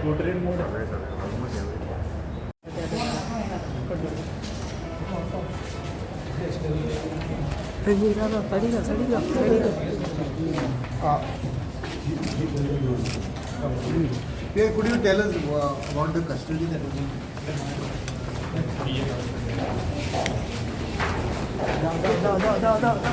Portrait mode. Yeah, could you tell us about the custody that was in? Go, go, go, go.